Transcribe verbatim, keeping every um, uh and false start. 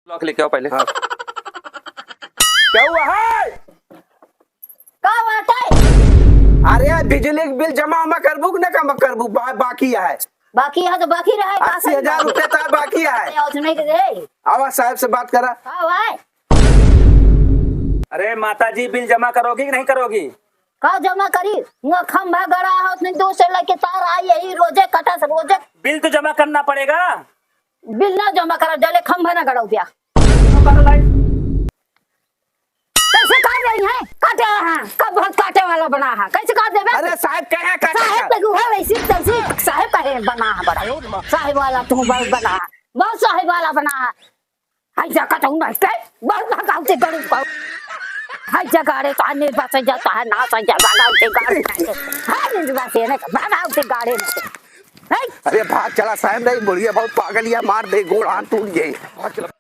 लॉक लेके आओ पहले। हाँ। क्या हुआ है? का बात है? अरे, बिजली के बिल जमा उमा करबू कि ना कम करबू? बा-, बाकी है। बाकी है तो बाकी रहे, का अस्सी हजार रुपया था, बाकी है। अरे, और सुनाई दे। आवा, साहब से बात करा। का हुआ है? अरे माता जी, बिल जमा करोगी कि नहीं करोगी? का जमा करी? हुआ खंभा गड़ा है, उतनी दूर से लेके तार आई, यही रोजे कटा से रोजे। बिल तो जमा करना पड़ेगा। बिल ना जमा करा, जले खंभा ना गड़ाऊ दिया। कैसे काट रही हैं? काटे हैं, कब बहुत काटे वाला बना है, कैसे काट देबे? अरे साहब, कहे काटे साहब का? तो है वैसी तैसी, साहब का है बना है बड़ा। साहब वाला तू बहुत बना है, बहुत साहब वाला बना है। हाय जा कटऊ नहीं के, बहुत भगावते गड़ू पाऊ। हाय जा गाड़े तो आने बस जाता है, ना सही जा भगावते गाड़े नहीं के। हाय नहीं बस ये नहीं, भगावते गाड़े नहीं के। हाय। अरे भाग चला साहब, नहीं बुढ़िया बहुत पागल या, मार दे, गोड़ हाथ टूट जाए।